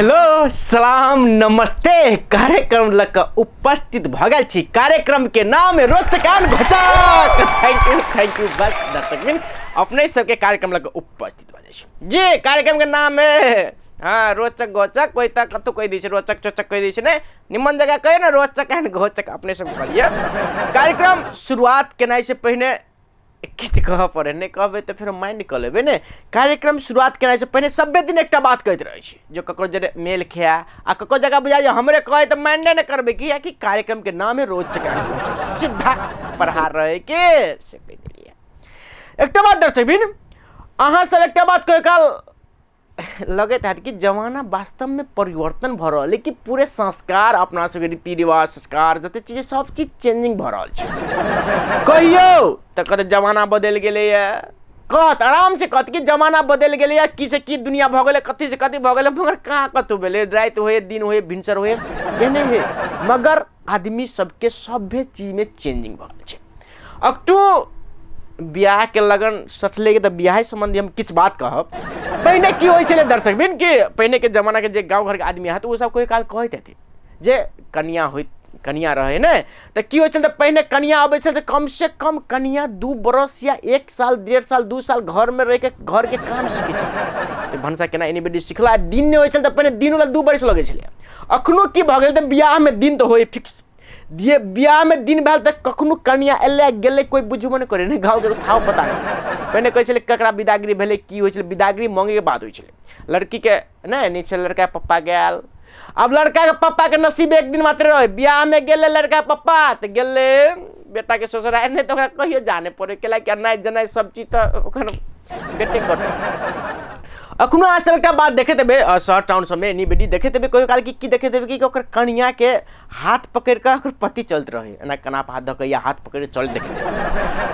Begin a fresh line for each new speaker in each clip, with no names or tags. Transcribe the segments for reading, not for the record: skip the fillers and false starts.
Hello सलाम नमस्ते कार्यक्रम लग उपस्थित भगल छी। कार्यक्रम के नाम है रोचकान घोचक। थैंक यू बस दर्शकबिन अपने सबके कार्यक्रम लग उपस्थित भजे छी जी। कार्यक्रम के नाम है हाँ रोचक घोचक। कोई तक तो कोई दी रोचक चोचक कोई दी ने निमन जगह कहे ना रोचकान घोचक अपने सब करिए। कार्यक्रम शुरुआत केनाई से पहले किस कह पड़े नहीं कहबे तो फिर माइंड निकल लेबे ने। कार्यक्रम शुरुआत करने से पहले सभ्य दिन एक बात कहते रहे छी जो ककरो जरे मेल खिया आ ककरो जगह बुझाई हमरे कहे तो माइंड नहीं करबे कि कार्यक्रम के नाम है रोचक सीधा पढ़ा रहे के से कह दिलिए। एक बात दर्शक बिन अहाँ सब एक बात कहे काल लगे था कि जमाना वास्तव में परिवर्तन भ रहा है कि पूरे संस्कार अपना सबके रीति रिवाज संस्कार जते चीज सब चीज चेंजिंग भ रहा है। कहियो तो कहते जमाना बदल गए कहत आराम से कहत कि जमाना बदल गए कि से की दुनिया भ गए कथी से कथी भ गए मगर कहाँ कतु भेले रात होए दिन होए भिनसर होए एने है मगर आदमी सबके सभ्य चीज में चेंजिंग भ रहा है। अक्टू ब्याह के लगन सठले तो ब्याह संबंधी हम किछ बात कहब। पहले की होय छले दर्शक बिन कि पहले के जमाना के जे गांव घर के आदमी है तो वो सब कोई काल कहते थे जे कन्या होय कन्या रहे न तो की होय छले पहले कन्या आबे छले तो कम से कम कन्या 2 बरस या 1 साल 1.5 साल 2 साल घर में रह के घर के काम सीखे छले। तो भनसा केना एनीबडी सिखला दिन ने होय छले तो पहले दिन वाला 2 बरस लगे छले। अखनो की भ गेल तो ब्याह में दिन तो होय फिक्स दिए ब्याह में दिन भेल तक कखनो कन्या एले गेले कोई बुझबो नहीं करे नहीं गाँव के थाव पता नहीं। पहले कहे छले ककरा विदागरी भेले की होय छले विदागरी मांगे के बाद होय छले लड़की के नहीं छले लड़का पप्पा गेल। अब लड़का के पप्पा के नसीब एक दिन मात्र रहे ब्याह में गेले लड़का पप्पा तो गेले बेटा के ससुराल नहीं तो कहियो जाने पड़े केला कि नहीं जनाई सब चीज तो बेटे कर। अखनो आज सब एक बात देखे थे शहर टाउन सब में बेटी देखे थे कोई काल की देखे थे कि कन्या के हाथ पकड़ कर पति चलते रहे ना कनाप हाथ धक या हाथ पकड़ चल देखे।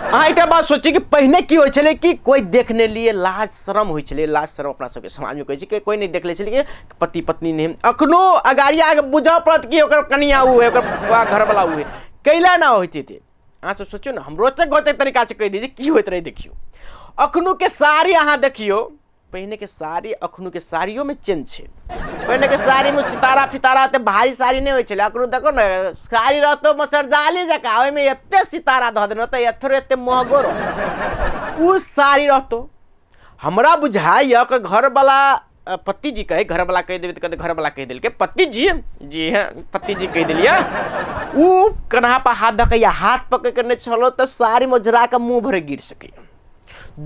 हाँ एक बात सोची कि पहले की होय छले कि कोई देखने लिए लाज शरम होय छले लाज शरम अपना सबके समाज में कहै छै कि कोई नहीं देख ले छले कि पति पत्नी नहीं अखनो अगाड़ी आगे बुझा पड़त कि ओकर कन्या हुए ओकर घर वाला हुए कैला ना होते थे। अहाँ सब सोचियो ना हम रोचक गोचक तरीका से कह दीजिए की होत रहे। देखियो अखनो के साड़ी अहाँ देखियो पहले के साड़ी अखनो के साड़ियों में चेंज है। पहले के साड़ी में सितारा फितारा ते भारी साड़ी नहीं होय छले अखनो देखो ना साड़ी रहतो मचरजाली जका ओय में एते सितारा ध देन त फिर एते महगो रह उ साड़ी रहतो हमरा बुझाय ओकर घर वाला पति जी कहे घर वाला कह देबे त कहते घर वाला कह देल के पति जी हां पति जी कह देलिए उ कन्हा पर हाथ धक या हाथ पकड़ के नहीं चलो तो साड़ी मजरा के मुंह भरे गिर सके।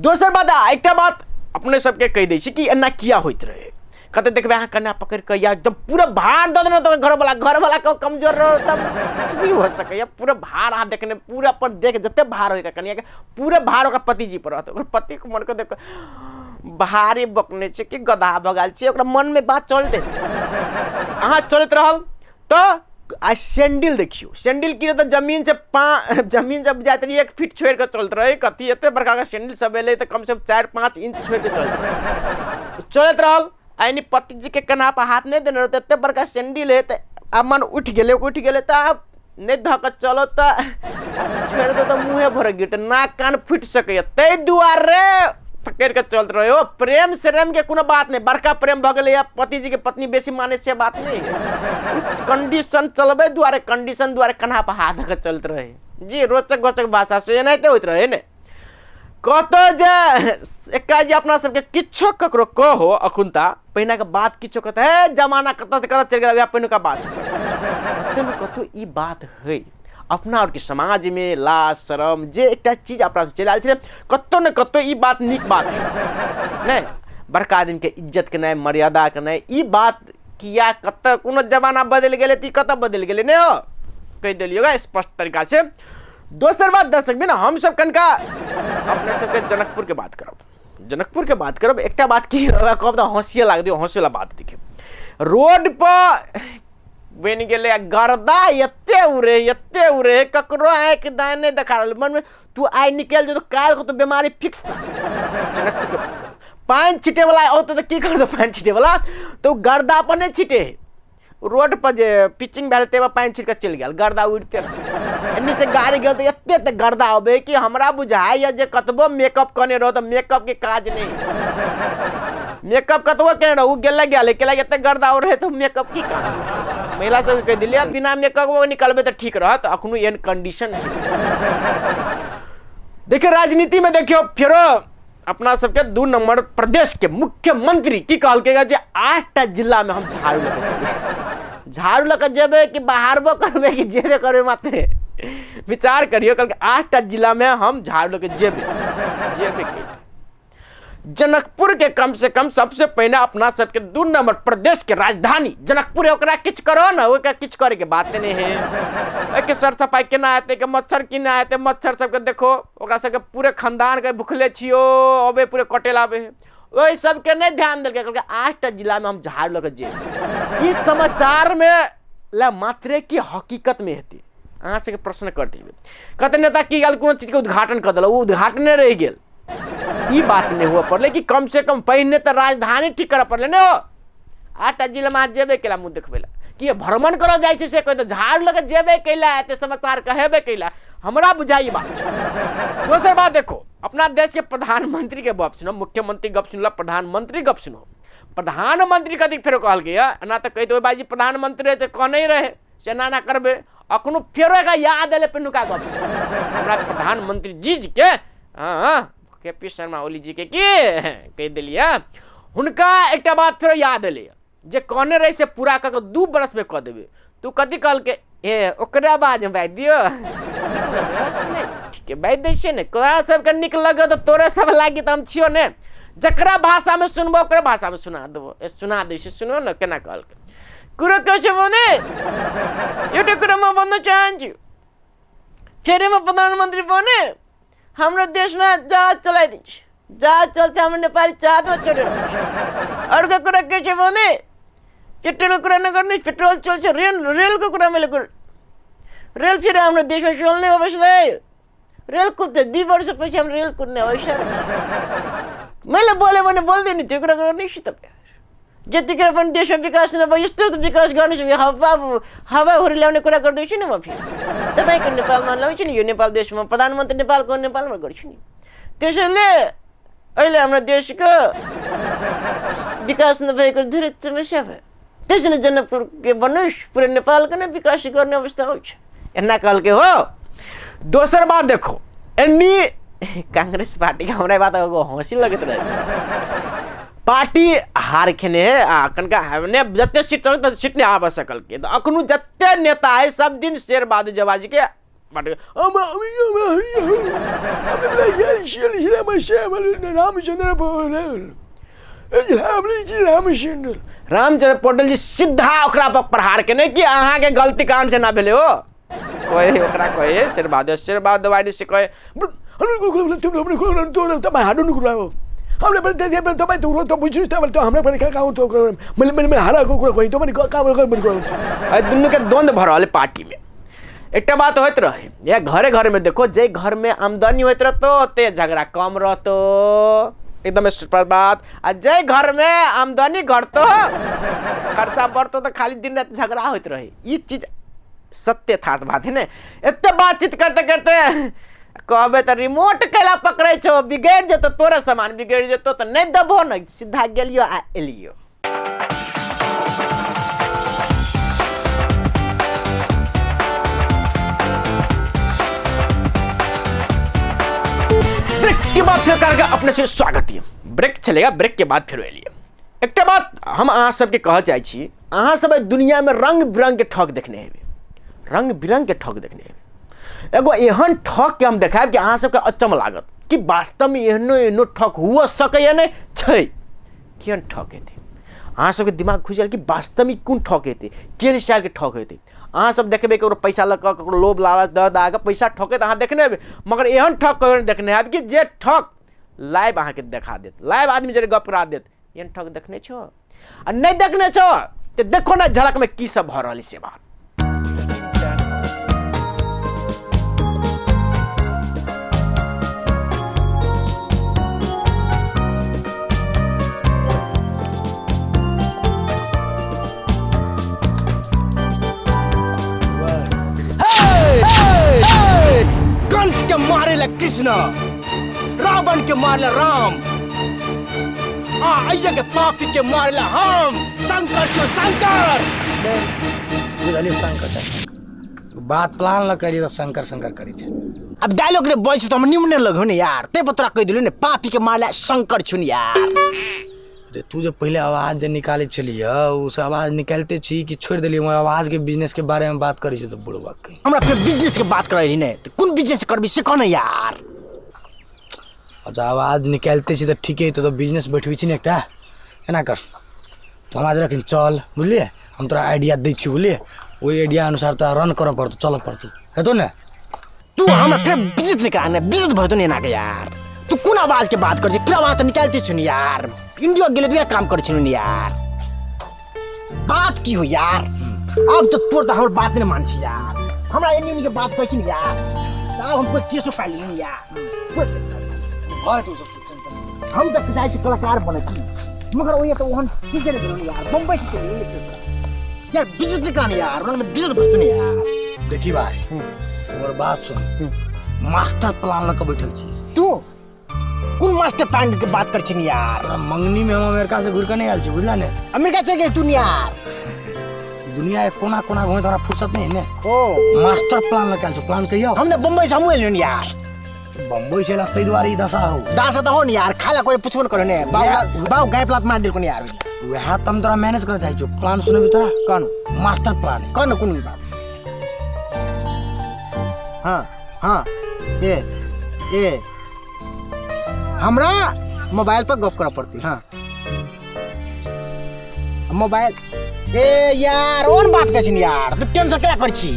दोसर बात एक बात अपने सबके कह दै छी कि एना किया होइत रहे कहते देखबे अहाँ कन्या पकड़ के या एकदम पूरा भार द देना तो घर वाला को कमजोर रहो तब कुछ भी हो सके या पूरा भार अहाँ देखने पूरा अपन देख जते भार होय कन्या के पूरे भार ओकर पति जी पर रहते ओकर पति को मन के देख भारी बकने छै कि गधा भगाल छै ओकरा मन में बात चल दे अहाँ चलत रहल तो आ सैंडल देखियो सैंडल की तो जमीन से जब जाते रही 1 फीट छोड़ के चलते रहे कथी एते बड़का का सैंडल सब एले तो कम से कम 4-5 इंच छोड़ के चलत रहल आइनी पति जी के कन्हा पर हाथ नहीं देने रहते एते बड़का सैंडल है तो मन उठ गेले तो आप नहीं धक चलो तो छोड़ दो तो मुँहे भर गिरते नाक कान फूट सके तै दुआरे पकड़ के चलते रहे हो। प्रेम श्रेम के कोनो बात नहीं बड़का प्रेम भ गेले या पति जी के पत्नी बेसी माने से बात नहीं कंडीशन चलबे द्वारे कंडीशन द्वारे कन्हा पर हाथ के चलते रहे जी। रोचक गोचक भाषा से नहीं होइत रहे ने कतो जे एका जे अपना सबके किछो ककरो कहो अखुनता पहिना के बात किछो कहते है जमाना कत से कत चल गेल पहिनु का बात कतो न कतो ई बात है अपना और के समाज में लाज शरम जे एक चीज अपना से चल छे कतो न कतो ई बात निक बात है नहीं बड़का आदमी के इज्जत के नहीं मर्यादा के नहीं ई बात किया कत कोनो जमाना बदल गेले ती कत बदल गेले ने हो कह देलिएगा स्पष्ट तरीका से। दोसर बात दर्शक भी ना हम सब कनका अपने सबके जनकपुर के बात करब एक बात की कहब तो हंसिया लाग दियो हंसे वाला बात देखिए रोड पर बन गए गर्दा एते उड़े ककरो आँख दाने देखा मन में तू आई निकल जो तो काल को तो बीमारी फिक्स पानी छिटे वाला होते तो की कर दो पानी छिटे वाला तो गर्दा अपने छिटे रोड पर जे पिचिंग भेलते पानी छिट के चल गया गर्दा उड़ते एनी से गाड़ी गल तो एते गर्दा होबे कि हमरा बुझाय जे कतबो मेकअप करने रहो तो मेकअप के काज नहीं मेकअप कतबो के रहू गेला एते गर्दा और रहे तो मेकअप की कर महिला सब कह दिलिया बिना मेकअप निकलबे तो ठीक रहत अखनो एहन कंडीशन है। देखिए राजनीति में देखियो फिर अपना सबके 2 नंबर प्रदेश के मुख्यमंत्री की कहल के 8टा जिला में हम झाड़ू लगा जेबे कि बाहरबो करबे कि जेबे करबे मात्र विचार करियो कल के 8टा जिला में हम झाड़ू लगे जेबे के जनकपुर के कम से कम सबसे पहले अपना सबके 2 नंबर प्रदेश के राजधानी जनकपुर है ओकरा किछ करो ना ओकरा किछ करे के बात नहीं है के सर सफाई के ना आते के मच्छर की ना आते मच्छर सबके देखो ओकरा सबके पूरे खानदान के भुखले छियो अबे पूरे कटेल आबे ओई सब के नहीं ध्यान देल के 8टा जिला में हम झाड़ लगे जे इस समाचार में ला मात्रे की हकीकत में हेती अहाँ से प्रश्न करते कहते नेता की गल कोनो चीज के उद्घाटन कर दिल उद्घाटने रह गेल ई बात नहीं हुआ पड़े कि कम से कम पहले तो राजधानी ठीक कर पड़े न 8टा जिला में जेबे केला मुँह देखबेला कि भ्रमण करो जाए से कोई तो झाड़ लगे जेबे कैला एते समाचार कहेबे कैला हमरा बुझाई बात। दोसर बात देखो अपना देश के प्रधानमंत्री के गप सुनो मुख्यमंत्री गप सुनला प्रधानमंत्री गप सुनो प्रधानमंत्री कथी फेर कहल गया ना तो कही बाजी प्रधानमंत्री तो कह नहीं रहे से ना करबे अखनो फेरो का याद एले पेनुका गप हमरा प्रधानमंत्री जी के के.पी. शर्मा ओली जी के कह दिलिया हुनका एक बात फिर याद एले जे कहने रहे से पूरा कर 2 बरस में कह देवे तू कथी कहल के ओकरा बाद में बात दियो ठीक है बात दै छै ने तोरा सबके निक लगे तो तोरे सब लागी तो हम छियो ने जकरा भाषा में सुनबो ओकरा भाषा में सुना देबो सुना दै छै सुनो न केना कहल के कुरो के छै बोने एउटा कुरा म भन्न चाहन्छु फेरि म प्रधानमन्त्री बने हाम्रो देश में जहाज चलाइ दिन्छ जहाज चल्छ हाम्रो नेपाली जहाजमा चढेर अर्को कुरा के छ भने पेट्रोलको कुरा नगर्नु पेट्रोल चल्छ रेलको कुरा मैले रेल फेरि हाम्रो देशमा चल्ने अवस्था रेल कुद्छ 2 वर्षपछि हाम्रो रेल कुद्ने अवस्था मैले बोले भने बोल्दैन त्यो कुरा गर्नुहोस् तपाईँ जतिखेर पनि देशमा विकास नभए यस्तो विकास गर्नु हावाहुरी ल्याउने कुरा गर्दैछु नि म फेरि तपाईँको नेपालमा ल्याउँछु नि यो नेपाल देशमा प्रधानमन्त्री नेपालको नेपालमा गर्छु नि त्यसैले अहिले हाम्रो देशको विकास नभएको धेरै समस्या भयो त्यसैले जनकपुर के भन्नुहोस् पुरै नेपालको नै विकास गर्ने अवस्था आउँछ एना कहलके हो। दोसर बात देखो एनी कांग्रेस पार्टी का हमरा बात हंसी लगत रहे पार्टी हार खेने कनका हमने जत्ते सीट चल त सीट ने आब सकल के अखनु जत्ते नेता है सब दिन शेर बहादुर जवाजी के पार्टी रामचंद्र पटेल जी सीधा ओकरा पर प्रहार केने कि अहाँ के गलती कान से ना भेले हो कोई ओकरा कहे शेर बहादुर दवाई से कहे तपाईँ हाडु न कुरा हो हमले पनि तपाईँ तो बुझ्नुस् त हाम्रो पनि कहाँ तो मैले हाराको कुरा कहि तपाईँ कहाँ दुनू के द्वंद्व भरल पार्टी में एक बात होत रहे या घरे घरे में देखो जे घर में आमदनी होत रहतो ते झगड़ा कम रहतो एकदम स्पष्ट बात आ जे घर में आमदनी घटतो खर्चा बढ़तो तो खाली दिन रात झगड़ा होत रहे ये चीज सत्य यथार्थ बात है ना इतने बातचीत करते करते कहबे तो रिमोट कैला पकड़े छो बिगड़ जतो तोरा सामान बिगड़ जतो तो नहीं दबो न सीधा गेलियो आ एलियो। ब्रेक के बाद फिर करके अपने से स्वागत है ब्रेक चलेगा ब्रेक के बाद फिर एलियो एक बात हम अहाँ सबके कह चाहे छी अहाँ सब दुनिया में रंग बिरंग के ठग देखने हैं रंग बिरंग के ठग देखने हैं एगो एहन ठग के हम देखाब कि अहाँ सबके अचम लागत कि वास्तव में एहनो ठग हुआ सके नहीं छै केहन ठग हेतै अहाँ सबके दिमाग खुजल कि वास्तव में कोन ठग हेतै केहन स्टाइल के ठग हेतै अहाँ सब देखबे ककरो पैसा लऽ कऽ ककरो लोभ लालच दऽ दा के पैसा ठके अहाँ देखने हेबै मगर एहन ठग कहियो देखने हेब कि जे ठग लाइव अहाँ के देखा देत लाइव आदमी जे गप करा देत एहन ठग देखने छो आ नहीं देखने छो तो देखो ना झलक में की सब भ रहल से बात। कंस के मारे ला कृष्ण रावण के मारे राम आइया के पापी के मारला हम शंकर छो शंकर।
बुझलिए शंकर बात प्लान ल करी तो शंकर शंकर करी छे।
अब डायलॉग रे बोल तो हम निम्न लगो ने यार, ते बतरा कह दिलो ने पापी के मारला शंकर छुन यार।
रे तू जो पहले आवाज जे निकाले छलिए उस आवाज निकालते छी कि छोड़ देलिए आवाज के बिजनेस के बारे में बात करी छ तो बुढ़वा के
हमरा फिर बिजनेस के बात करई ने तो कौन बिजनेस करबी से कहना यार।
अच्छा आवाज निकालते छी तो ठीक है तो बिजनेस बैठबी छी ने एकटा केना कर तो हम आज रखिन चल बुझलिए हम तोरा आइडिया दै छी बुझलिए वही आइडिया अनुसार तो रन कर पड़तो चल पड़तो हेतो ने।
तू हमरा फिर बिजनेस निकालने बिजनेस भतो ने ना के यार। तू कौन आवाज के बात कर छी फिर आवाज निकालते छुन यार। इंडिया गेले तो काम कर छुन यार। बात की हो यार अब तो तोर तो हमर बात नहीं मान छी यार। हमरा एनी के बात कहै छी यार अब हम कोई केसो फाइल नहीं यार।
हां तू सब
हम तो चाहे छी कलाकार बने छी मगर ओए तो ओहन टीचर बने यार बम्बई से यार बिजनेस निकालने यार मतलब बिजनेस भतो ने यार।
देखी भाई और बात सुन मास्टर प्लान ल के बैठल छी
तू कौन मास्टर प्लान के बात कर छी यार।
मंगनी में हम अमेरिका से घुर के नहीं आयल छी बुझला ने।
अमेरिका चल गए तू यार।
दुनिया एक कोना कोना घूमे तोरा फुर्सत नहीं है ने।
ओ
मास्टर प्लान ल के प्लान कहियो
हमने बम्बई से हम एलियन यार।
बम्बई से लगते द्वारी दशा हो
दासा तो हो नहीं यार खाला कोई पुछबन करे ने बाऊ गाय प्लाट मार दिल को यार।
वह तम तोरा मैनेज कर चाहि छ प्लान सुने भी तोरा
कौन
मास्टर प्लान
कौन कौन बात। हां हां ए हमरा मोबाइल पर गप कर पड़ती। हाँ मोबाइल ए यार ओन बात कैसी यार तू टेंशन क्या कर छी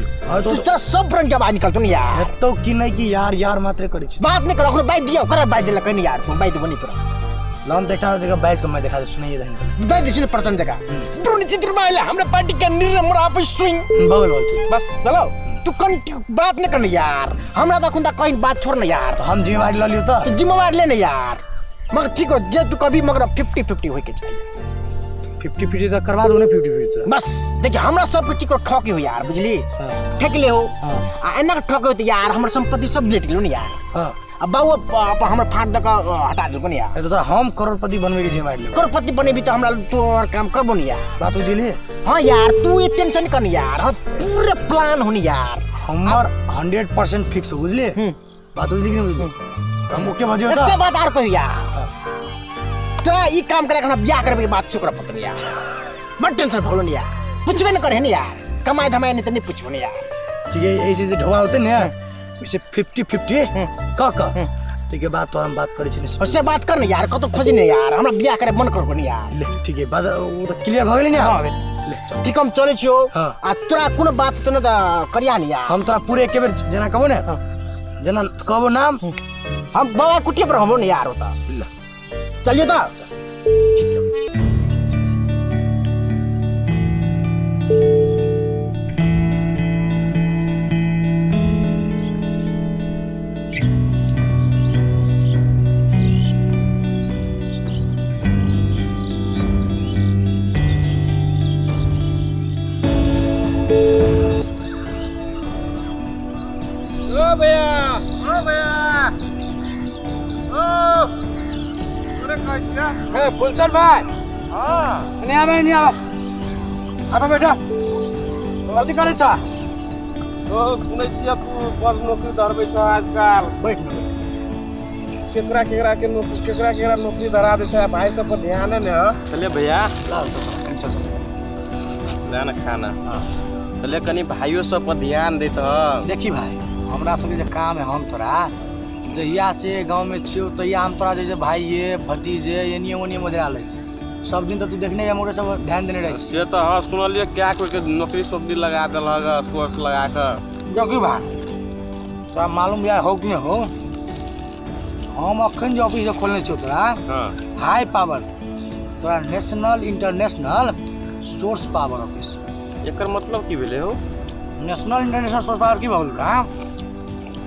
तो सब फ्रेंड के बात निकलतो नहीं यार।
तो कि नहीं कि यार यार मात्र करी छी
बात नहीं करो बाई दियो कर बाई दिला कहीं यार तुम बाई दे बनी तोरा
लम देखा देखा 22 को मैं दिखा दे सुनाइए रहन
बाई दिस परसेंट जगह ब्रोनी चित्र माइला हमरा पार्टी का निर्णय मोरा पे स्विंग
बगल बोलते
बस चलो तू कन बात नहीं करना यार। हमरा तो खुदा कहीं बात छोड़ ना यार।
तो हम जिम्मेवारी ले लियो तो
जिम्मेवारी लेने यार मगर ठीक हो जे तू कभी मगर 50-50 होय के चाहिए
50-50 तक करवा दो ने 50-50
बस देखिए हमरा सब के टिकट ठोके हो यार बुझली ठेक ले हो आ एना ठोके हो तो यार हमर संपत्ति सब लेट गेलो ने यार।
हां
अब बाऊ हमर फाट दक हटा देलको ने यार।
तो तोरा हम करोड़पति बनवे के जिम्मेवारी ले
करोड़पति बनेबी तो हमरा तोर काम करबो ने यार।
बात बुझली
हां यार तू ये टेंशन कर यार हम पूरे प्लान होनी यार
हमर 100% फिक्स हो बुझली बात बुझली कि नहीं हम ओके बजियो तो
एक बात और कहियो यार तोरा ई काम करे हम ब्याह करबे के बात शुक्र पत्र यार मत टेंशन भलो ने यार पूछबे न करे ने यार कमाई धमाई नहीं तो नहीं पूछबो ने यार।
ठीक है ऐसे जे ढोवा होते ने इसे 50-50 का ठीक है बात तो हम बात करे छी
उससे बात कर ने यार कतो खोज ने यार हमरा ब्याह करे मन करबो ने यार।
ले ठीक है बात वो तो क्लियर भ गेलै ने
हां
ले चल
ठीक हम चले छियो
हां
आ तोरा कोनो बात तो न करिया ने यार।
हम तोरा पूरे एके बेर जना कहबो ने जना कहबो नाम
हम बाबा कुटिया पर हमो ने यार होता चलियो तो
फुलचंद भाई हाँ नहीं आवा अब बेटा जल्दी करे छ
तो सुनै छियै बड़ नौकरी धरबै छ आजकल
बैठ
केकरा के नौकरी धरा दे छै भाई सब पर ध्यान है ना। चलिए भैया लेना खाना चलिए कनी भाइयों सब पर ध्यान दे तो
देखी भाई हमरा सबके जे काम है हम तोरा जहिया से गांव में छियो तहिया हम तोरा जैसे भाई ये भतीजे ये नियम मजा ले सब दिन तो तू देखने मोरे सब ध्यान देने रही
से तो हाँ सुनलिए क्या कोई के नौकरी सोकरी लगा दल सोर्स लगा कर
देखी भाई तोरा मालूम या हो कि नहीं हो हम अखन जो ऑफिस खोलने छियो तोरा हाई पावर तोरा national international source power office
एकर मतलब की भेले हो
नेशनल इंटरनेशनल सोर्स पावर की बोल रहा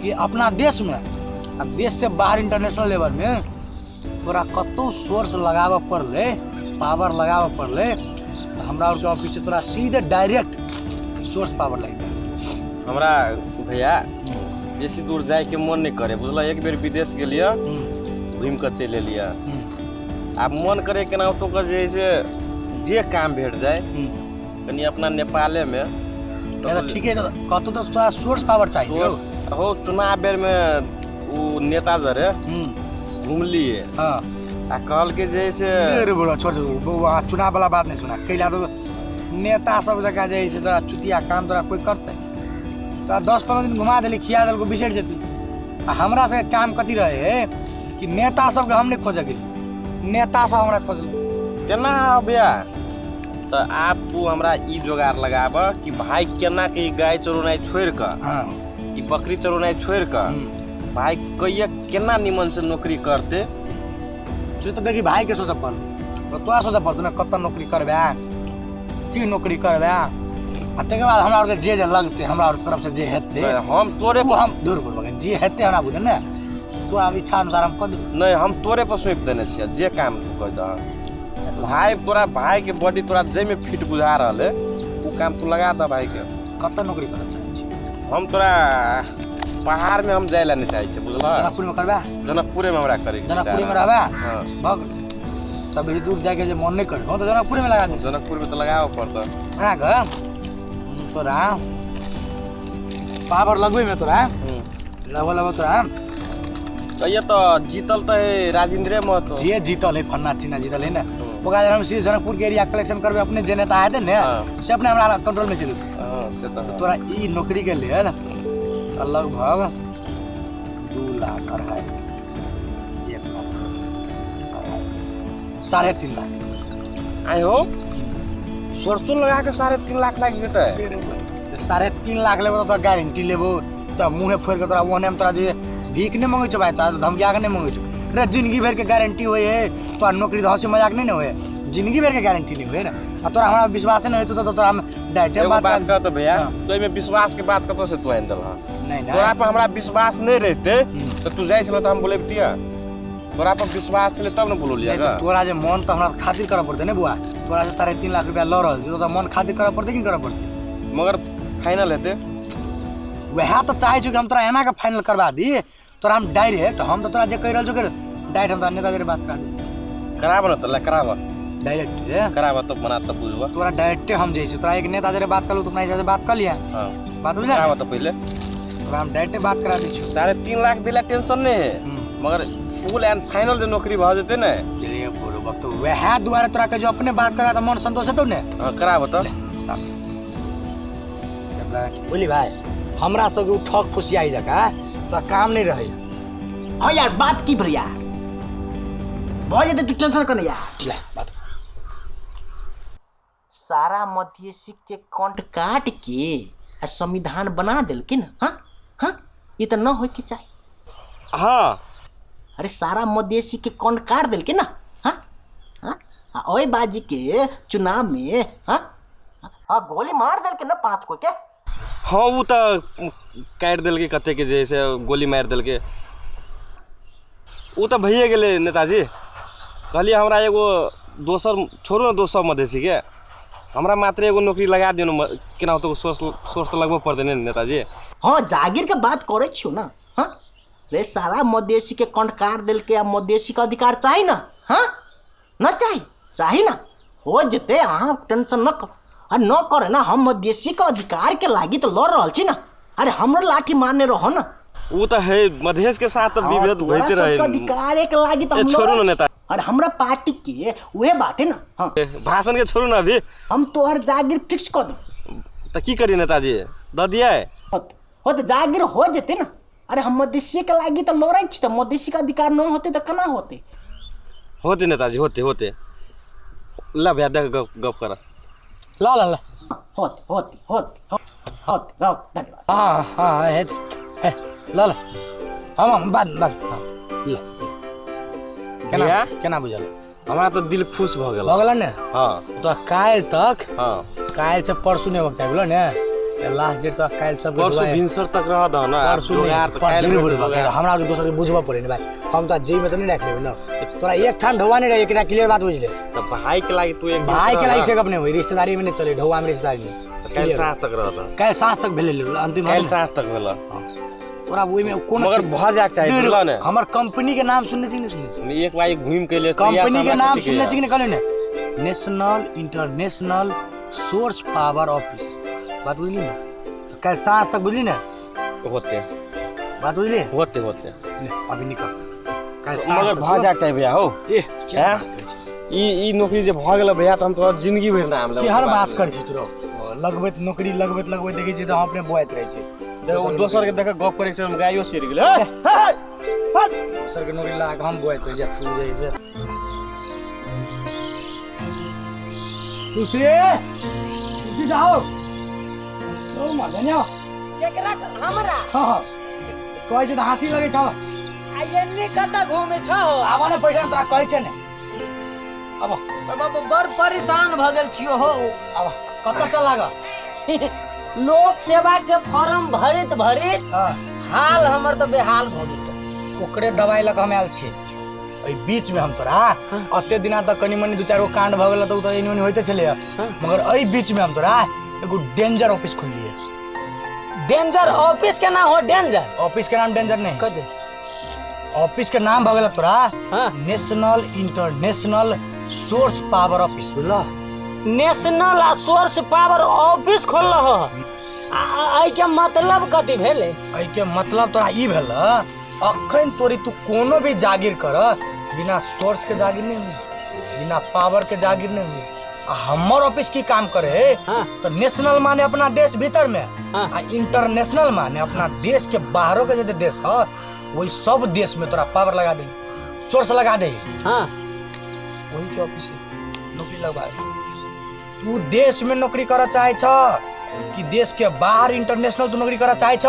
कि अपना देश में आ देश से बाहर इंटरनेशनल लेवल में तोरा कतो सोर्स लगावे पड़ले पावर लगावे पड़ले हमरा और के ऑफिस से तोरा सीधे डायरेक्ट सोर्स पावर लग जाए।
हमरा भैया बेसी दूर जाए के मन नहीं करे बुझला एक बेर विदेश गेलिए घूम कर चल एलिए आ मन करे केना तो कर जे काम भेट जाए कनी अपना नेपाले में
तो ठीक है कतो तो थोड़ा सोर्स पावर चाहिए
हो चुनाव बेर में वो नेता जरे घूमलिए
हाँ
आ कहल के जैसे
अरे बड़ा छोड़ वहाँ चुनाव वाला बात नहीं सुना कैला तो नेता सब जगह जैसे तोरा चुतिया काम तोरा कोई करते तोरा 10-15 दिन घुमा देली खिया देल को बिसर जेती आ हमरा से काम कथी रहे कि नेता सबके हम नहीं खोज गेली नेता सब हमरा खोजल
केना भैया तो आप तू हमरा ई जोगाड़ लगाब कि भाई केना के गाय चरोनाई छोड़ के
हाँ
ई बकरी चरोनाई छोड़ के भाई कहिए केना निमन से नौकरी करते
जो तो बेकी भाई के सोच पड़ तो तोरा सोच पड़ तूने कत नौकरी करबे की नौकरी करबे आ तके बाद हमरा और के जे लगते हमरा और तरफ से जे हेते
हम तोरे
वो हम दूर करबे जे हेते हमरा बुझे ने तो अब इच्छा अनुसार हम कर दे
नहीं हम तोरे पर सौंप देने छियै जे काम तू कह द भाई तोरा भाई के बॉडी तोरा जे में फिट बुझा रहले वो काम तू लगा द भाई के
कत नौकरी करे चाहे छी
हम तोरा पहाड़ में हम जाए ला नहीं चाहे छी बुझला
जनकपुर में करबे
जनकपुरे में हमरा करे
जनकपुर में रहबे
हां
भग तब भी दूर जाके जे मन नहीं कर हो तो जनकपुर में लगा दे
जनकपुर में तो लगाओ पड़ता
हां घर तोरा पावर लगबे में तोरा लगवा तोरा
कहिए तो जीतल तो है राजेंद्र महतो
जे जीतल है फन्ना चिन्ना जीतल है ना ओका हम सीधे जनकपुर के एरिया कलेक्शन करबे अपने जे नेता आए थे ने से अपने हमरा कंट्रोल में चलू
हां से तो
तोरा ई नौकरी के लिए ना लगभग 2 लाख 2.5 1 लाख 3.5 लाख
आए हो सरसों लगा के 3.5 लाख लग जेते
3.5 लाख लेबो तो गारंटी लेबो त मुंहे फोड़ के तोरा ओने में तोरा जे भीख नहीं मांगे छो भाई तो धमकिया के नहीं मांगे छो रे जिंदगी भर के गारंटी होए है तो नौकरी तो हंसी मजाक नहीं होए जिंदगी भर के गारंटी नहीं होए ना आ तोरा हमरा विश्वास नहीं होए तो तोरा हम डायरेक्ट
बात कर तो भैया तो में विश्वास के बात कतो से तू हैंडल हां
नहीं ना
तोरा पर हमरा विश्वास नहीं रहते तो तू जाई छलो तो हम बोले बिटिया तोरा पर विश्वास छले तब न बोलिएगा
तोरा जे मन तो हमरा खातिर करे पड़ते ने बुआ तोरा से 3.5 लाख रुपया ल रहल छी तो मन खातिर करे पड़ते कि करे पड़ते
मगर फाइनल हेते
वह तो चाहे छो कि हम तोरा एना के फाइनल करवा दी तोरा हम डायरेक्ट हम तो तोरा जे कह रहल छो कि डायरेक्ट हम तोरा नेता जे बात करा दे
कराब न तो ला कराब
डायरेक्ट रे
कराब तो बना तो बुझबा
तोरा डायरेक्ट हम जैसे तोरा एक नेता जे बात करलू तो अपना से बात कर लिया
हां
बात बुझा
कराब तो पहले
तोरा हम डायरेक्ट बात करा दी छो
3.5 लाख दिला टेंशन नहीं है मगर फुल एंड फाइनल जो नौकरी भ जेते ने
रे बोलो वक्त तो वह द्वारा तोरा के जो अपने बात करा तो मन संतोष है तो ने
हां कराब तो
बोली भाई हमरा सब के ठक फुसियाई जका तो काम नहीं रहे
हाँ यार बात की भैया बहुत ज्यादा तू टेंशन करने यार
ले बात
सारा मधेसी के कंठ काट के आ संविधान बना दिलकिन हाँ हाँ ये तो न हो के चाहिए
हां
अरे सारा मधेसी के कंठ काट दिलकिन ना हाँ हाँ ओए बाजी के चुनाव में हाँ हाँ गोली मार दिलकिन ना 5 को के
हाँ वो तो काट दिल के कते के जैसे गोली मार दिल के वो तो भैया गेले नेताजी कहलिए हमरा एगो दोसर छोड़ू ना 200 मधेसी के हमरा मात्र एगो नौकरी लगा दियो न केना तो सोच तो लगभग पड़ देने नेताजी
हाँ जागीर के बात करे छियो ना हाँ रे सारा मधेसी के कंठ काट दिल के मधेसी का अधिकार चाहिए ना हाँ न चाहिए ना हो जते अहाँ टेंशन न कर अरे न करे ना हम मधेसी का अधिकार के लागी तो लड़ रहल छी ना अरे हमरो लाठी मारने रहो ना
वो तो है मधेश के साथ तो विभेद होते रहे
अधिकार के लागी तो हम
छोड़ू ना नेता
अरे हमरा पार्टी के वह बात है ना हाँ
भाषण के छोड़ू ना अभी
हम तो हर जागीर फिक्स कर दो
तो की करी नेताजी द दिया है
हो तो जागीर हो जते ना अरे हम मधेसी के लागी तो लड़े छी तो मधेसी का अधिकार न होते तो केना होते
नेताजी होते ला भैया देख गप कर
ला ला ला
होते धन्यवाद
हाँ हाँ है ला ला हम बाद हाँ ला केना केना बुझल
हमारा तो दिल खुश भ गेल
भगला ने
हां
तो काल तक
हां
काल से परसों नहीं होता बोलो ने लास्ट डेट तक काल सब
परसों भिनसर तक रह द ना
परसों यार तो काल हमरा और दोसर के बुझबा पड़े ने भाई हम तो जेई में तो नहीं रख लेबे ना तोरा एक ठान ढौवा नहीं रहे एकटा क्लियर बात बुझ ले
तो भाई के लागी तू एक
भाई के लागी से कब नहीं होई रिश्तेदारी में नहीं चले ढौवा में रिश्तेदारी में
काल साथ तक रह द
काल साथ तक भेले अंतिम
काल साथ तक भेला
तोरा वही में कौन
मगर बहुत जाग चाहिए बुझलो ने
हमर कंपनी के नाम सुनने छी नहीं
एक बार घूम के लिए
कंपनी के नाम सुनने छी नहीं कहले ने national international source power office बात बुझली ना कल सांझ तक बुझली ना
होते
बात बुझली
होते
ले, अभी निकल कल
मगर बहुत जाग चाहिए भैया हो
ए क्या
हैं?
बात करै छी?
ई नौकरी जे भ गेल भैया त हम तो जिंदगी भर ना हम
की हर बात करै छी तोरो लगबैत नौकरी लगबैत देखै छी त हम अपने बुआइत रहै छी
ओ दोसर के देख गप करे छै गायो चढ़ गेल
सर के नौकरी लाग हम बुआइत रहै छी तू जाइ छै तुसी जाओ ओ मगन्या
केकरा हमरा
हां कहै छै त हँसी लगै छ
आ एन्ने कतऽ घुमे छ
आवा ने पैसा तोरा कहै छै ने अब
बाबा बड़ परेशान भ गेल छियो हो
अब कतऽ चल लाग
लोक सेवा के फॉर्म भरित
हां
हाल हमर तो बेहाल भ गेल
ओकरे दवाई लग हम आयल छी एहि बीच में हम तोरा अते दिना तक कनी मनी दू चार गो कांड भ गेल त उ त एनी ओनी होइते छले मगर एहि बीच में हम तोरा एगो डेंजर ऑफिस खोललिए
डेंजर ऑफिस के नाम हो डेंजर
ऑफिस के नाम डेंजर नहीं
कदे
ऑफिस के नाम भ गेल तोरा
हाँ।
National international source power office बुझलो
नेशनल आ सोर्स पावर ऑफिस खोल हो आई के मतलब कथी भेले
एहि के मतलब तोरा ई भेल अखन तोरी तू कोनो भी जागीर कर बिना सोर्स के जागीर नहीं हुई बिना पावर के जागीर नहीं हुई आ हमर ऑफिस की काम करे है
हाँ।
तो नेशनल माने अपना देश भीतर में
हाँ।
आ इंटरनेशनल माने अपना देश के बाहरों के जो देश है वही सब देश में तोरा पावर लगा दे सोर्स लगा दे
हां
वही के ऑफिस है नौकरी लगवा तू देश में नौकरी करा चाहे छ कि देश के बाहर इंटरनेशनल तू नौकरी करा चाहे छ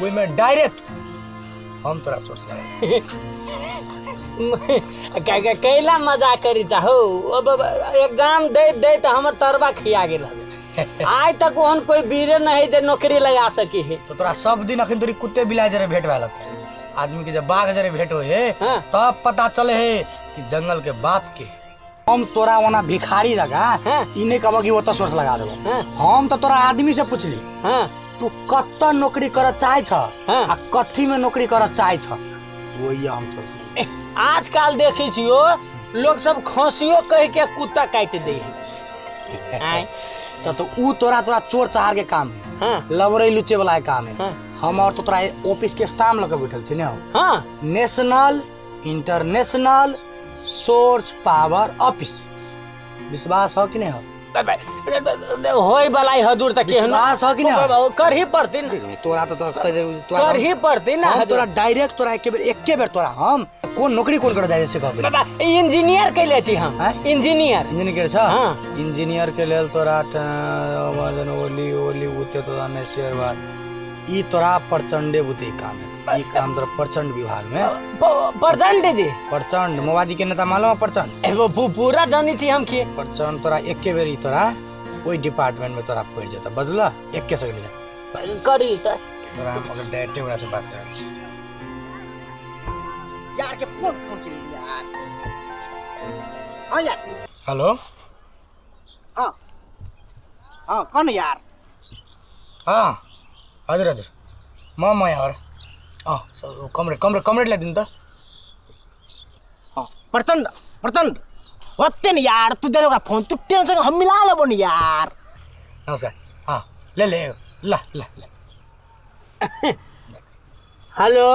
वही में डायरेक्ट हम तोरा सोर्स लगा
कैला मजाक करी चाहो अब एग्जाम दे तो हमर तरबा खिया गेल आज तक ओहन कोई बीरे नहीं जे नौकरी लगा सकी है
तो तोरा सब दिन अखन तोरी कुत्ते बिलाई जरे भेंट भेल आदमी के जब बाघ जरे भेंट होए है
हाँ।
तब पता चले है कि जंगल के बाप के हम तोरा वना भिखारी लगा
हाँ।
ई नहीं कहबो कि ओत सोर्स लगा देबो
हाँ।
हम तो तोरा आदमी से पूछली
हां
तू कत्ता नौकरी कर चाहे छ
हाँ।
आ कथी में नौकरी कर चाहे छ वही हम सोच
आजकल देखी छियो लोग सब खसियो कह के कुत्ता काट दे है
तो ऊ तोरा चोर चाहार के काम है
हां
लवरई लुचे वाला के काम है
हाँ।
हम और तो तोरा ऑफिस के स्टाम्प लगा बैठल छी ने
हां
national international source power office विश्वास हो कि नहीं हो
होई बलाई हजूर तक के
विश्वास हो कि नहीं
कर ही पड़ती ना
तोरा तो
कर ही पड़ती ना
हम तोरा डायरेक्ट तोरा एके बेर तोरा हम कौन नौकरी कौन कर जाय से कहबे
बाबा इंजीनियर कैले छी हम
हैं?
इंजीनियर
इंजीनियर छ
हाँ।
इंजीनियर के लेल तोरा वजन ओली ओली उते तोरा ने शेरवार ई तोरा प्रचंडे बुते काम है ई काम तोरा प्रचंड विभाग में
प्रचंड जी
प्रचंड मोबादी के नेता मालूम है प्रचंड
एगो पूरा जानी छी हम के
प्रचंड तोरा एके बेर ई तोरा ओई डिपार्टमेंट में तोरा पड़ जाता बदला एके सेकंड
करी त
तोरा हम अगर डायरेक्ट ओकरा से बात करै छी
यार के फोन चली यार हाँ यार
हेलो
हाँ हाँ कौन यार
हाँ हजुर हजुर म यार कमरेड ल्याइदिनु त
हाँ प्रचंड प्रचंड होते नहीं यार तू दे रहा फोन तू टेंशन हम मिला लो नहीं यार
नमस्कार हाँ ले ले ला ला ला
हेलो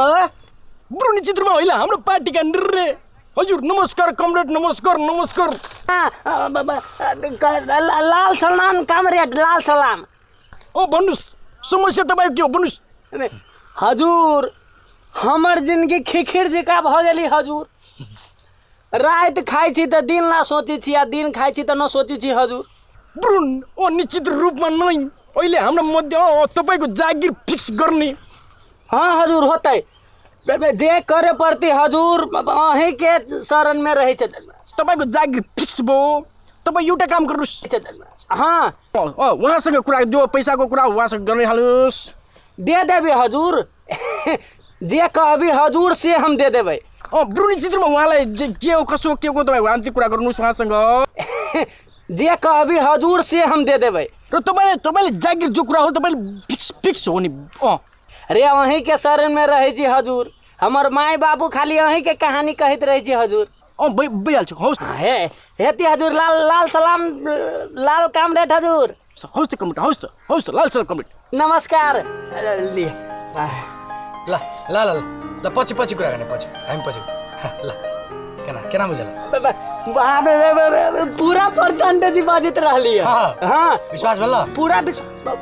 ब्रुनी चित्रमा होला हाम्रो पार्टीका निर्णय हजुर नमस्कार कमरेड नमस्कार नमस्कार
लाल सलाम कामरेड लाल सलाम
ओ भन्नुस् समस्या तपाईँ के हो भन्नुस्
हजूर हमर जिंदगी खिखिर जिका भ गेली हजूर रात खाइ छी त दिन ना सोची छी आ दिन खाइ छी त न सोची छी हजूर
ब्रुन ओ निश्चित रूपमा नै अहिले हाम्रो मध्य तपाईँको जागिर फिक्स गर्ने
हाँ हजूर होतै जे करे पड़ती हजूर अहीं के शरण में रहे
तपाईँको जागिर फिक्स भयो तपाईँ एउटा काम गर्नुहोस्
हाँ
उहाँसँग कुरा जो पैसाको कुरा उहाँसँग गर्ने हाल्नुहोस्
दे देबे हजूर जे कहबी हजूर से हम दे देबै
ब्रुनी चित्रमा उहाँलाई के हो कसो के को तपाईँ आन्तरिक कुरा गर्नुहोस् उहाँसँग
जे कहबी हजूर से हम दे देबै
र तपाईँले जागिर जो कुरा हो तपाईँले फिक्स हो नि
अरे वहीं के शरण में रहे छी हजूर। हमर माय बाबू खाली वहीं के कहानी कहत रहे छी हजूर।
ओ बैल छ होस्ट
हे हेती हजूर लाल लाल सलाम लाल कामरेड हजूर।
होस्ट कमिट होस्ट लाल सर कमिट।
नमस्कार लिए
ल ल ल ल पछि पछि कुरा गर्ने पछि हामी पछि ल केना बुझल
पूरा परसेंटेज बाजित रहली है।
हाँ।
हाँ
विश्वास भेल
पूरा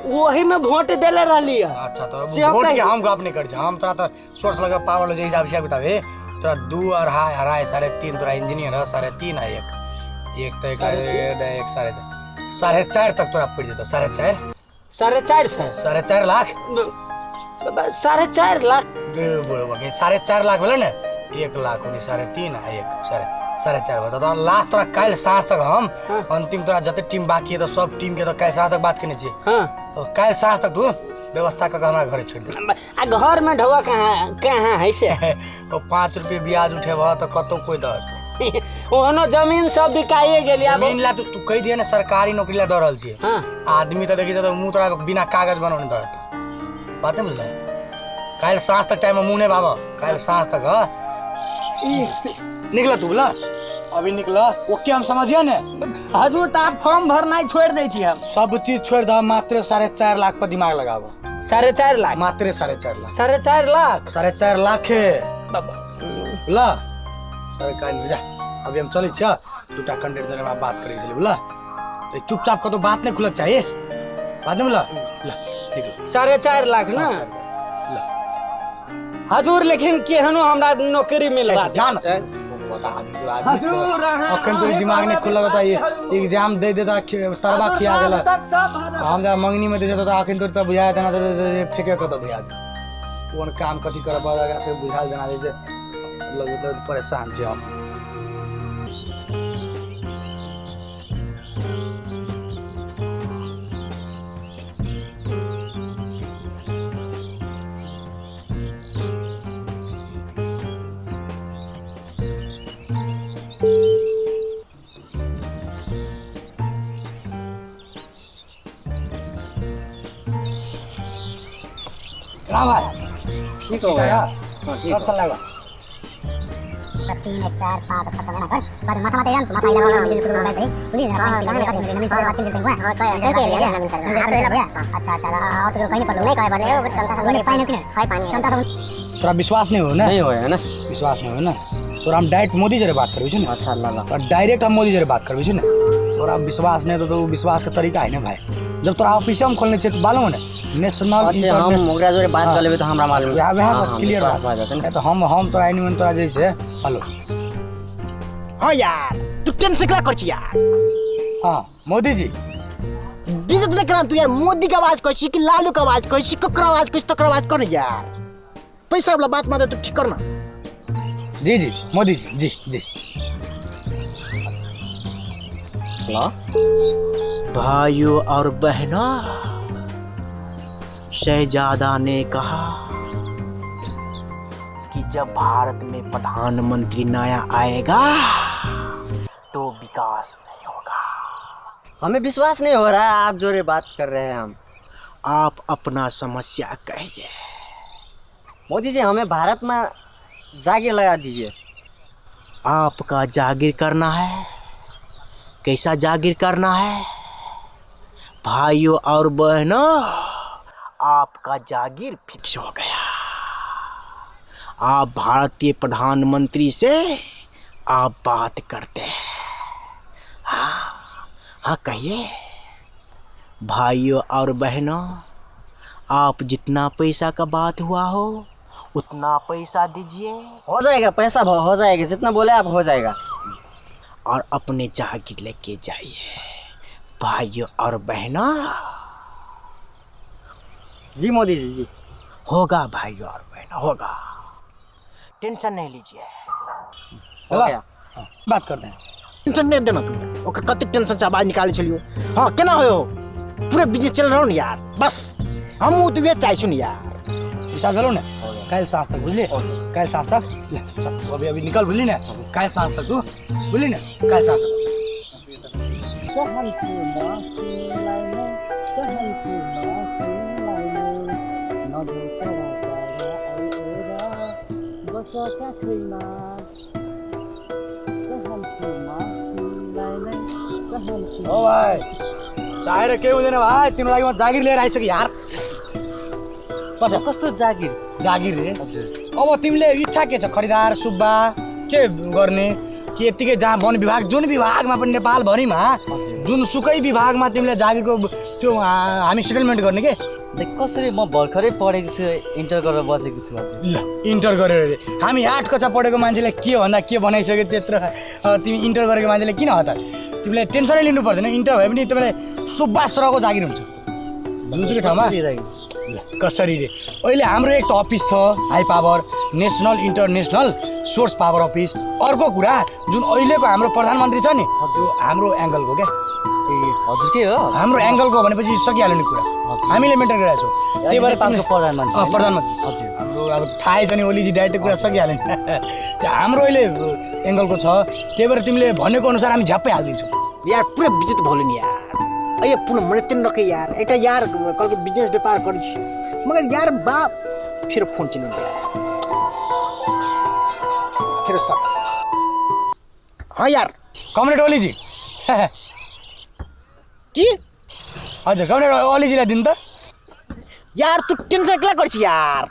वही में वोट देले रहली है।
अच्छा तो
से हम
वोट के
कही-
हम गप नहीं कर हम तोरा तो सोर्स लगा पावर लगे हिसाब किताब है तोरा 2 अढ़ाई 3.5 तोरा इंजीनियर है 3.5 है एक तो एक 4.5 तक तोरा पड़ जेतो 4.5
4.5 से
4.5 लाख
4.5 लाख
दे बोलो 4.5 लाख भेल ने 1 लाख होनी 3.5 है 4.5 बता तो लास्ट तोरा कल सांझ तक हम अंतिम तोरा जते टीम बाकी है तो सब टीम के तो कल सांझ तक बात करने छी।
हाँ
तो कल सांझ तक तू व्यवस्था करके हमारा घर छोड़ दे।
आ घर में ढवा कहाँ है से
तो 5 रुपये ब्याज उठेब तो कतौ कोई दत
ओहनो जमीन सब बिकाइए गेली। अब
जमीन ला तू कह दिए ना सरकारी नौकरी ला दे रहल छी।
हाँ
आदमी तो देखी तो मुंह तोरा बिना कागज बनौने दत बात नहीं बुझल कल सांझ तक टाइम मुंह नहीं बाबा कल सांझ तक निकला तू बोला अभी निकला ओके हम समझिए ने
हजूर तो आप फॉर्म भरना छोड़ दे छी हम।
सब चीज छोड़ दो मात्र 4.5 लाख पर दिमाग लगाबो
4.5 लाख
मात्र 4.5 लाख
4.5 लाख
4.5 लाख है
बाबा
बोला सरकारी भेजा अभी हम चले छिया 2टा कैंडिडेट जने में बात करे चले बोला तो चुपचाप का तो बात नहीं खुलक चाहिए बात नहीं बोला ला निकल
4.5 लाख ना हजूर लेकिन केहनो हमरा नौकरी मिल रहा
जान बता आदमी तो आदमी
हजूर
अखन तो दिमाग नहीं खुल लगता ये एग्जाम दे देता तरबा खिया गेला हम जा मंगनी में दे देता तो आखिर तो बुझाया देना तो फेंके कत दिया कौन काम कथी करे पड़ा से बुझा देना जैसे लगे तो परेशान छी हम भाई
ठीक हो गया।
कब चल लगा
3 1 4 5 खत्म है ना पर माथा माथा यान माथा लगा मुझे कुछ बोलता है पुलिस नवीन सर बात करते हैं हां सही कह लिया नवीन सर अच्छा चला आओ तो कहीं पर नहीं कहे बने वो चलता सब पानी पीने हाय पानी चलता सब
तोरा विश्वास नहीं हो ना
नहीं होया ना
विश्वास नहीं हो ना तोरा हम डायरेक्ट मोदी जरे बात करबी छ ना
अच्छा अल्लाह
और डायरेक्ट हम मोदी जरे बात करबी छ ना तोरा विश्वास नहीं तो विश्वास का तरीका है ना भाई जब तोरा ऑफिस हम खोलने छे तो मालूम है नेशनल
अच्छे हम ओकरा जोरे बात कर लेबे तो हमरा मालूम
यहाँ क्लियर
बात जाते
है तो हम तोरा एनिमन तोरा जैसे हेलो
हाँ यार तू टेंशन क्या कर छी यार
हाँ मोदी जी
बीजेपी देख रहा तू यार मोदी का आवाज कहछी कि लालू का आवाज कहछी ककरा आवाज कहछी तकरा आवाज कर यार पैसा वाला बात मारे तू ठीक करना
जी जी मोदी जी जी जी
भाइयों और बहनों शहजादा ने कहा कि जब भारत में प्रधानमंत्री नया आएगा तो विकास नहीं होगा।
हमें विश्वास नहीं हो रहा है आप जोरे बात कर रहे हैं हम।
आप अपना समस्या कहिए।
मोदी जी हमें भारत में जागीर लगा दीजिए।
आपका जागीर करना है? कैसा जागीर करना है? भाइयों और बहनों आपका जागीर फिक्स हो गया। आप भारतीय प्रधानमंत्री से आप बात करते हैं। हाँ कहिए। भाइयों और बहनों आप जितना पैसा का बात हुआ हो उतना पैसा दीजिए
हो जाएगा पैसा हो जाएगा जितना बोले आप हो जाएगा।
और अपने जागीर लेके जाइए। भाइयों और बहनों
जी मोदी जी जी
होगा। भाइयों और बहनों होगा। टेंशन नहीं लीजिए।
हो गया।
बात करते हैं
टेंशन नहीं देना तुम। ओकर कते टेंशन से आवाज निकाले चलियो। हाँ केना हो पूरे बिजनेस चल रहा हूँ यार। बस हम उतबे चाहे सुन यार।
विशाल भेलो ने कल सांझ तक बुझली कल सांझ तक ले, चल तू अभी निकल बुझली ने कल सांझ तक तू बुझली ने कल सांझ तक हो भाइ चाहेर केही हुँदैन भाइ तिम्रो लागि म जागिर लिएर आइसकेँ यार बस
कस्तो जागिर
जागिर रे अब तिमीले इच्छा के छ खरिदार सुब्बा के गर्ने कि यत्तिकै जहाँ वन विभाग जुन विभागमा पनि नेपालभरिमा जुनसुकै विभागमा तिमीले जागिरको त्यो हामी सेटलमेन्ट गर्ने के
कसरी म भर्खरै पढेको छु इन्टर गरेर बसेको छु हजुर
ल इन्टर गरेर रे हामी 8 कक्षा पढेको मान्छेलाई के भन्दा के बनाइसक्यो त्यत्रो तिमी इन्टर गरेको मान्छेले किन हतार तिमीले टेन्सनै लिनु पर्दैन इन्टर भए पनि तिमीले सुब्बा सरको जागिर हुन्छ जुनसुकै ठाउँमा ल कसरी रे अहिले हाम्रो एक त अफिस छ high power national international source power office अर्को कुरा जुन अहिलेको हाम्रो प्रधानमन्त्री छ नि त्यो हाम्रो एङ्गलको क्या
ए हजुर के हो
हाम्रो एङ्गलको भनेपछि सकिहाल्यो नि कुरा हामीले मेन्टेन गरिरहेको छौँ त्यही भएर
नेपालको प्रधानमन्त्री
प्रधानमन्त्री
हजुर
हाम्रो अब थाहै छ नि ओलीजी डाइरेक्ट कुरा सकिहाल्यो नि त्यो हाम्रो अहिले एङ्गलको छ त्यही भएर तिमीले भनेको अनुसार हामी झ्याप्पै हालिदिन्छौँ
यार पूरा विजित भोले नहीं यार अये पूरा मन तीन रखे यार एक यार कल के बिजनेस व्यापार कर मगर यार बाप फिर फोन चिन्ह फिर सब हाँ यार
कमरेड ओलीजी
की
हजुर कमरेड ओलीजीलाई दिनु त
यार तू टेंशन क्या कर यार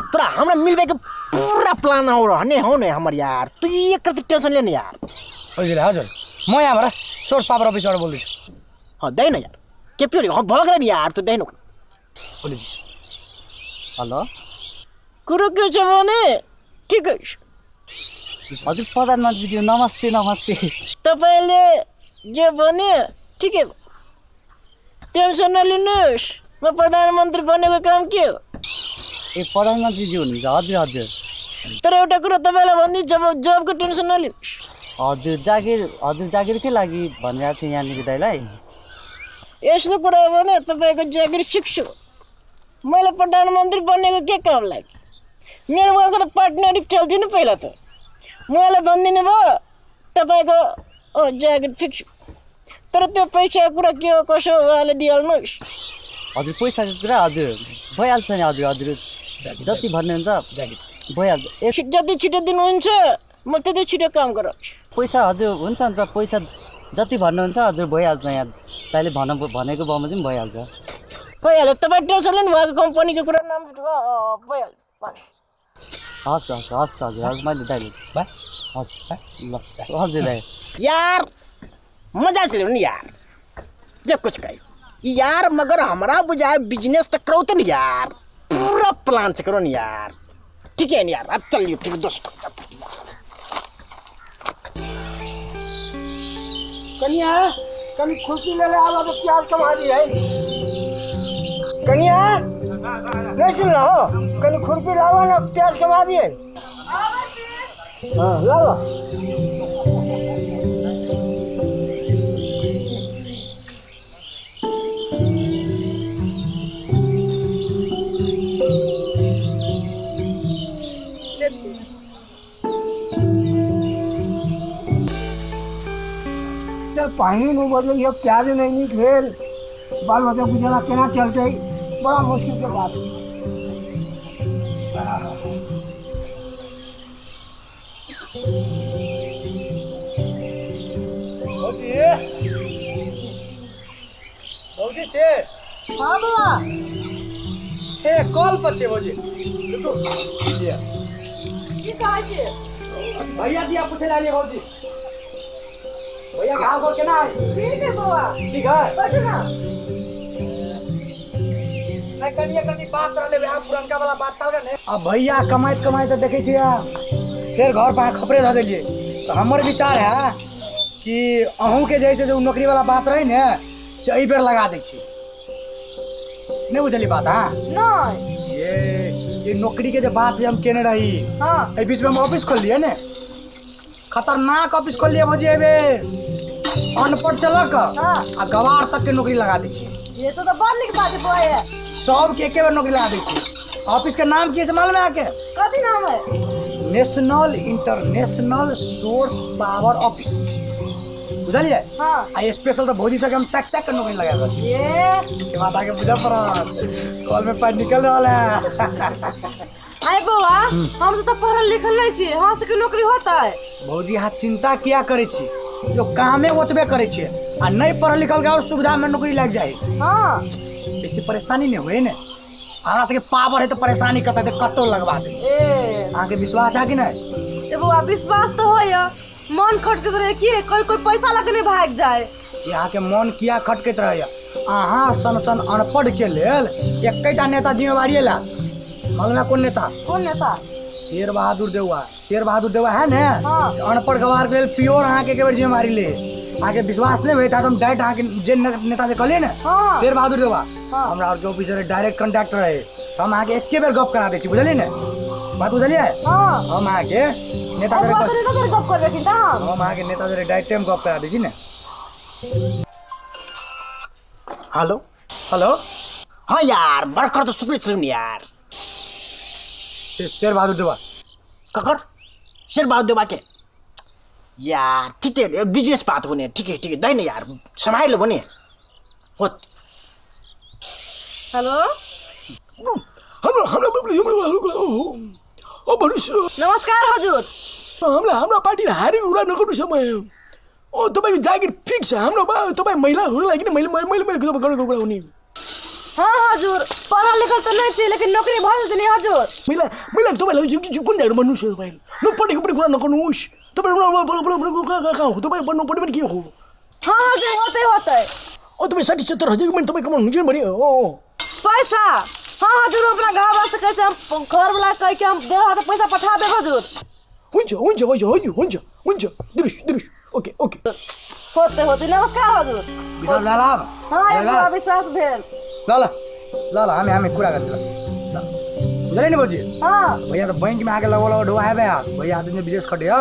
पूरा हमरा मिलवे के पूरा प्लान हो रहा हो ने हमर यार तू ये करते टेंशन लेने यार
ओलीजीलाई हजुर म यहाँबाट सोर्स पावर अफिसबाट बोल्दैछु
हाँ दे न यार के प्योरी हाँ भगले नि यार तू दे न
ओलीजी
हेलो
कुरो के छ भने ठीक है
हजुर प्रधानमन्त्रीज्यू नमस्ते नमस्ते
तपाईले जे भने ठीक है टेंसन नलिनुहोस् म प्रधानमन्त्री बनेको काम के हो
ए प्रधानमन्त्रीज्यू हुनुहुन्छ हजुर हजुर
तर एउटा कुरा तपाईँलाई भनिदिन्छु जबको टेन्सन नलिनुहोस्
हजुर जागिरकै लागि भनिरहेको थिएँ यहाँनिर दाइलाई
यस्तो कुरा हो भने तपाईँको जागिर फिक्स हो मैले प्रधानमन्त्री बनेको के काम लागि मेरो उहाँको त पार्टनरसिप चल्थ्यो नि पहिला त उहाँलाई भनिदिनु भयो तपाईँको जागिर फिक्स हो तर त्यो पैसाको कुरा के हो कसो हो उहाँले दिइहाल्नुहोस्
हजुर पैसाको कुरा हजुर भइहाल्छ नि हजुर हजुर जति भन्नुहुन्छ भइहाल्छ
जति छिटो दिनुहुन्छ म त्यति छिटो काम गराउँछु
पैसा हजुर हुन्छ पैसा जति भन्नुहुन्छ हजुर भइहाल्छ यहाँ ताइले भनेको बमोजिम पनि भइहाल्छ
भइहाल्यो तपाईँ टेन्सन लिनु भएको कम्पनीको कुरा नाम भइहाल्यो
हस् हजुर मैले दाइले हजुर ल हजुर दाइ
यार मजा से लो यार जब कुछ कही यार मगर हमारा बुझाए बिजनेस तक करो तो नहीं यार पूरा प्लान से करो नहीं यार ठीक है नहीं यार अब चलिए फिर दोस्त
कन्या कभी खुशी ले ले आवा तो प्याज कमा दी है कन्या नहीं सुन रहा हो कल खुरपी लावा ना प्याज कमा दिए हाँ लावा पानी में बदलो ये प्याज नहीं खेल बाल बच्चा गुजारा केना चलते बड़ा मुश्किल के बात भौजी छे
हाँ बाबा
हे कॉल पर छे भौजी रुको ये
की कहे छे
भैया दिया पूछे लाली भौजी भैया गाँव को केना है
ठीक है बाबा
ठीक है
बैठो ना
मैं कनी बात कर ले पुरनका वाला बात चल रहा है अब भैया कमाइत तो देखे छिया फिर घर पर खपरे ध देलिए तो हमर विचार है कि अहूँ के जैसे जो नौकरी वाला बात रही ने से एहि बेर लगा दै छी नहीं बुझली बात हाँ
नहीं
ये नौकरी के जो बात हम केने रही
हाँ
ए बीच में हम ऑफिस खोल लिए ने खतरनाक ऑफिस खोल लिए भौजी एबे अनपढ़ चलक
हाँ।
आ गवार तक के नौकरी लगा दै छी
ये तो बड़ निक बात है
सब के एके बार नौकरी लगा दै छी ऑफिस के नाम की से मालूम है आके
कथी नाम है
national international source power office बुझलिए
हाँ।
आ स्पेशल तो भौजी से हम टक टक के नौकरी लगा रहल छी
ये
इसके बाद आगे बुझा पड़त कॉल में पानी निकल रहा है
आए बउआ हम तो पढ़ल लिखल नहीं छी हाँ से नौकरी होता है।
भौजी अहाँ चिंता किया करे छी जो कामे ओतबे करे छी आ नहीं पढ़ल लिखल के और सुविधा में नौकरी लग जाए
हाँ
बेसी परेशानी नहीं हुए ने हमरा सबके पावर है तो परेशानी कतऽ ते कतौ लगवा दे
ए
अहाँके विश्वास है कि नहीं
ए बउआ विश्वास तो होय मन खटके रहे कि कोई पैसा लगने भाग जाए।
यहाँ के मन किया खटकैत रहैया अहाँ सन अनपढ़ के लेल एकटा नेता जिम्मेवारी ला मालूम है कौन नेता
कौन नेता
शेर बहादुर देवा है ना
हाँ।
अनपढ़ गवार के लेल प्योर अहाँ के बार जिम्मेवारी ले अहाँ के विश्वास नहीं होता तो हम डायरेक्ट अहाँ के जे नेता से कहलिए ना
हाँ।
शेर बहादुर देवा
हाँ।
हमरा और के ऑफिसर डायरेक्ट कांटेक्ट रहे तो हम अहाँ के एके बेर गप करा दै छी बुझलिए ना बात बुझलिए
हाँ
हम अहाँ के नेता
अब
जरे
बात नहीं कर गप करबे किंता हम
हम अहाँ के नेता जरे डायरेक्ट टाइम गप करा दै छी ना
हेलो
हेलो
हाँ यार भर्खर तो सुत्दै थियौँ नि यार
शेर बहादुर देवा
ककर शेरबहादुर देवा के यार ठिकै हो बिजनेस बात हो नि ठिकै दैन यार सम्हाइलो भने हो
हेलो नमस्कार हजुर
हाम्रा पार्टीले हारेको कुरा नगर्नु समय तपाईँको जागिर फिक्स छ हाम्रो तपाईँ महिलाहरूको लागि मैले गरेको कुरा हुने
हाँ हजुर पढ़ल लिखल तो नहीं छी लेकिन नौकरी भल दिने हजुर
महिला तपाईँलाई कुन जागिर भन्नुहोस् तपाईँ नपढेको पनि कुरा नगर्नुहोस् तपाईँ कहाँ हो तपाईँ पढ्नु पनि के हो
हाँ हजुर होते
तपाईँ 60-70 हजारको पनि तपाईँ कमाउनु हुन्छ भने
पैसा हाँ हजुर अपना घर वाला से कैसे हम घर वाला कह के हम दे हाथ पैसा पठा दे हजुर
हुन्छ दिनुस् ओके
होते नमस्कार हजुर
विश्वास लाला
हाँ एक विश्वास भेल
ल हामी कुरा गर्दै ल बुझले नि भौजी
हाँ
भैया तो बैंक में आके लगो ढोआ है भैया भैया आदमी विदेश खटे हो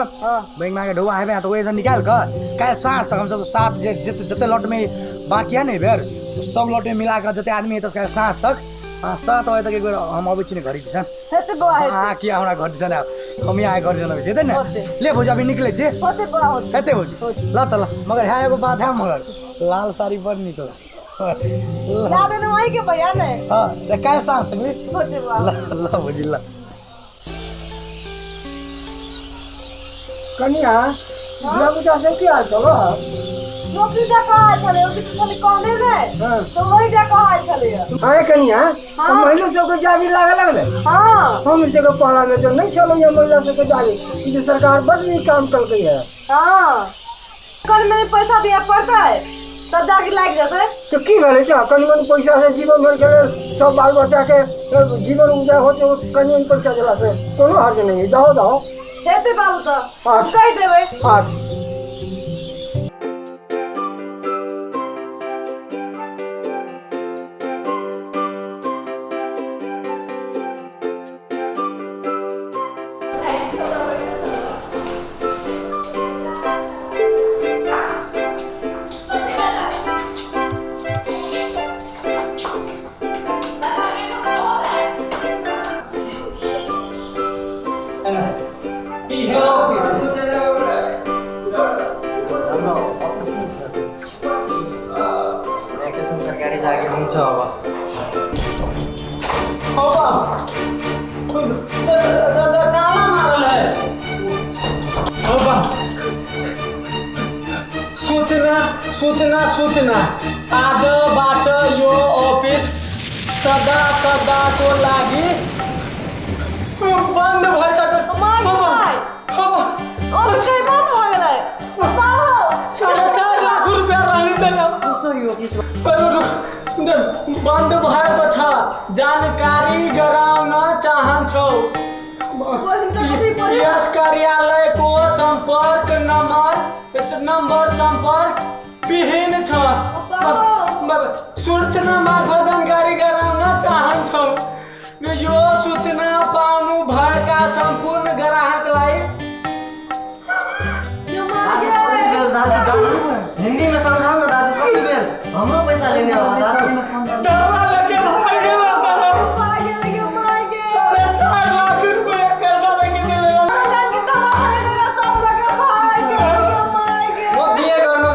बैंक में आके ढोआ है भैया तो वही से निकाल कर क्या सांस तक हम सब सात जते लॉट में बाकी है नहीं भेर तो सब लॉट में मिला कर जते आदमी है तो सांस तक 7 बजे तक एक बार हम अबै छिने घरी दिसन
हेते बा
हाँ किया हमरा घर दिसन हम यहाँ घर दिसन हेते ना ले भौजी अभी निकले छे
होते बा होते
हेते भौजी ल त ल मगर है एगो बात है मगर लाल साड़ी पर निकल
याद है वही के भैया ने
हां त काय सांस तक ले
होते बा
ल भौजी ल
कनिया बुझा से की हाल चलो
नौकरी दे कहा चले ओके तो खाली कहने रे तो वही दे कहा चले
आए कनिया हम महिला सबके जागिर लागले
हाँ
हम इसे को पढ़ा में तो नहीं चलो ये महिला सबके जागिर ये सरकार बस भी काम कर गई है
हाँ कल मैंने पैसा दिया पड़ता है तब जागिर लाग जाता है
तो की भले क्या कनिमन पैसा से जीवन भर के सब बाल बच्चा के जीवन उजा होते कनिमन पैसा दिला से कोनो हर्ज नहीं है जाओ
हेते बाबू तो
अच्छा।
कह देवे
आज
सरकारी जागिर हुन्छ
सूचना आजबाट यो अफिस सदाको लागि बन्द भइसक्यो
और कहीं बंद हो गए बाबू
4.5 लाख रुपियाँ रहिँदैन बन्द भएको छ जानकारी गराउन चाहन्छौ यस कार्यालयको सम्पर्क नम्बर सम्पर्क विहीन छ सूचना मार्फत जानकारी गराउन चाहन्छौ यो सूचना पाउनु भएका सम्पूर्ण ग्राहकलाई
हिंदी में समझाओ ना दादी कभी बेल हमरो पैसा लेने आवा दादी
दवा लगे भागे ना मारो
मागे लगे मागे
4.5 लाख रुपए कर्जा लेके चले
सब लगे मागे
वो दिए गर्नु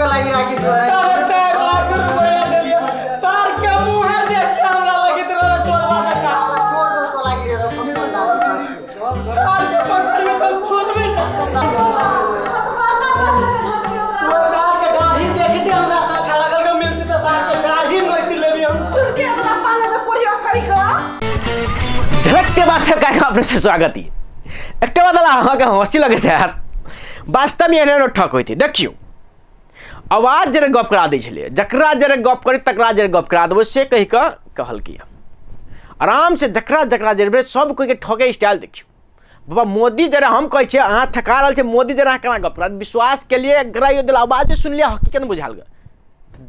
बात है कार्यक्रम अपने से स्वागत ही एक बात अहाँ के हंसी लगे थे यार वास्तव में एहने ठक होती देखियो आवाज जरे गप करा दै छलिए जकरा जरे गप करी तकरा जरे गप करा देबो से कहि कऽ कहल किया आराम से जकरा जकरा जरे सब कोई के ठके स्टाइल देखियो बाबा मोदी जरा हम कहै छै अहाँ ठका रहल छै मोदी जरा केना गप करा विश्वास के लिए गराइयो दिल आवाज सुन लिया हकीकत बुझाल ग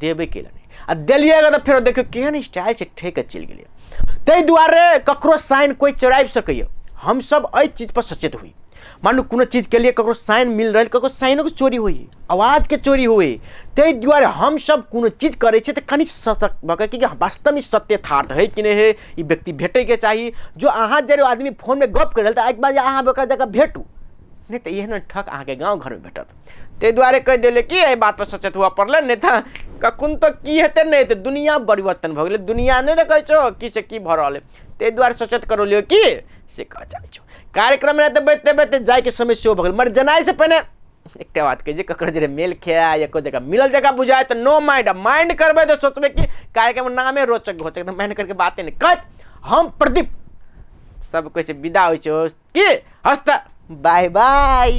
देबे केला नहीं आ देलिएगा तो फिर देखियो केहन स्टाइल से ठेक चल गेलिए ताहि दुआरे ककरो साइन कोई चोराबि सकैए हम सब एहि चीज पर सचेत हुई मानू कोनो चीज के लिए ककरो साइन मिल रहा ककरो साइनो के चोरी हुई आवाज के चोरी हुई ताहि दुआरे हम सब कोनो चीज करे छै तऽ कनि सशक्त भऽ कऽ कि वास्तव में सत्य यथार्थ है कि नहीं है ई व्यक्ति भेटै के चाही जो अहाँ जरे आदमी फोन में गप कर तऽ एक बार अहाँ ओकरा जगह भेटू नहीं तो एहन ठक अहाँ के गाँव घर में भेटत ताहि दुआरे कहि देले कि एहि बात पर सचेत हुआ पड़लै नहीं तऽ कखन तो की हेतै नहीं हेतै दुनिया परिवर्तन भऽ गेलै दुनिया नहीं देखै छौ की से की भऽ रहल है ताहि दुआरे सचेत करो लियो कि से कह चाहै छौ कार्यक्रम में तो बैठते बैठते जाए के समय सेहो भऽ गेल मगर जनाइ से पहिने एकटा बात कही ककरो जरे मेल खेया या कोई जगह मिलल जगह बुझाए तो नो माइंड माइंड करबै तो सोचबै कि कार्यक्रम नामे रोचक घोचक तो माइंड करके बातें नहीं कहत हम प्रदीप सब कोई से विदा होइ छौ कि हस्ता बाय बाय।